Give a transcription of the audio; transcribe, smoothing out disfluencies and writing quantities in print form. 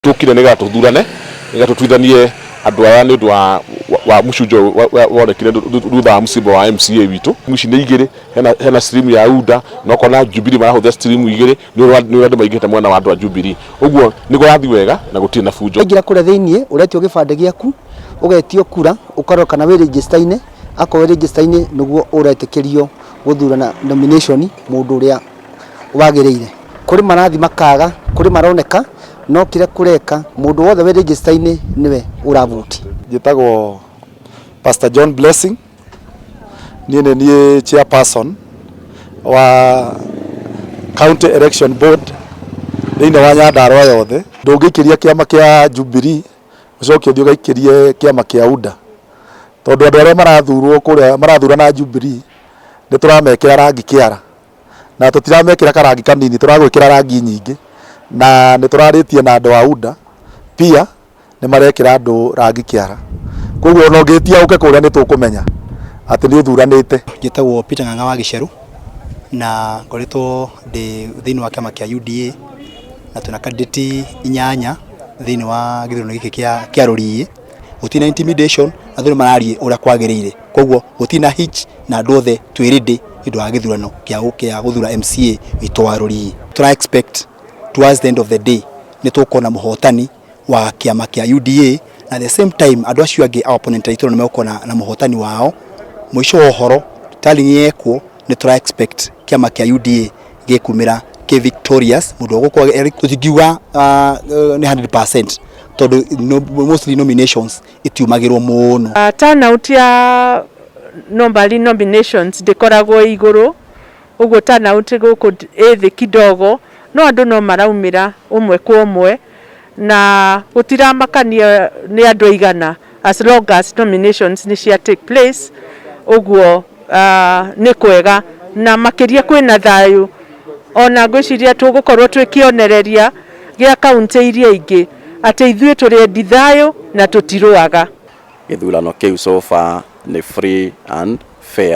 Tũkire nĩgetha tũthurane, nĩgetha tũtuithanie andũ aya nĩ ũndũ wa mũcunjo wonekire thutha wa mũcimbo wa MCA witũ. Ici nĩ igĩrĩ, hena stream ya UDA na ũkona Jubilee marahũthĩra stream igĩrĩ, nĩ ũrĩa andũ maingĩhĩte mwena wa andũ a Jubilee. Ũguo nĩ kũrathiĩ wega na gũtirĩ na bunjo. Waingĩra kũrĩa thĩiniĩ ũretio gĩbandĩ gĩaku, ũgetio kura, ũkarora kana wĩ register-inĩ, akorwo wĩ register-inĩ nĩguo ũretĩkĩrio gũthurana nomination mũndũ ũrĩa wagĩrĩire. Kũrĩ marathiĩ makaga, kũrĩ maroneka, no kĩrĩa kũreka mũndũ wothe wĩ register-inĩ nĩwe ũravote. Njĩtagwo Pastor John Blessing, niĩ nĩ niĩ chairperson wa County Election Board thĩinĩ wa Nyandarua yothe. Ndũngĩikĩria kĩama kĩa Jubilee ũcoke ũthiĩ ũgaikĩrie kĩama kĩa UDA, tondũ andũ arĩa marathurwo kũrĩa marathurana Jubilee nĩ tũramekĩra rangi kĩara, na tũtiramekĩra karangi kanini, tũragwĩkĩra rangi nyingĩ, na nĩ tũrarĩtie na andũ a UDA pia nĩ marekĩra andũ rangi kĩara. Koguo ona ũngĩtia ũke kũrĩa nĩ tũkũmenya atĩ nĩ ũthuranĩte. Njĩtagwo Peter Ng'ang'a wa Gĩcerũ na ngoretwo ndĩ thĩinĩ wa kĩama kĩa UDA, na twĩna candidate inyanya thĩinĩ wa gĩthurano gĩkĩ kĩa Rũriĩ. Gũtirĩ na intimidation, andũ nĩ mararia ũrĩa kwagĩrĩire, koguo gũtirĩ na hitch na andũ othe twĩ ready nĩ ũndũ wa gĩthurano kĩa gũthura MCA witũ wa Rũriĩ. Tũra expect towards the end of the day nĩ tũkuona mũhotani wa kĩama kĩa UDA, na at the same time andũ acio angĩ, our opponent aitũ, nĩ megũkorwo na mũhotani wao. Mũico wa ũhoro, tallying yekwo, nĩ tũra expect kĩama kĩa UDA gĩkumĩra kĩ victorious. Mũndũ ũgũkorwo, tũtingiuga nĩ 100% tondũ no, mostly nominations itiumagĩrwo mũno. Turnout ya normally nominations ndĩkoragwo igũrũ ũguo, turnout gũkũ ĩ thĩ kidogo, no andũ no maraumĩra ũmwe kwa ũmwe na gũtiramakania nĩ andũ aigana as long as nominations nĩ cia take place. Ũguo nĩ kwega na makĩria kwĩna thayũ, ona ngwĩciria tũgũkorwo twĩ kĩonereria gĩa kaunti iria ingĩ atĩ ithuĩ tũrĩ endi thayũ na tũtirũaga. Gĩthurano kĩu so far nĩ free and fair.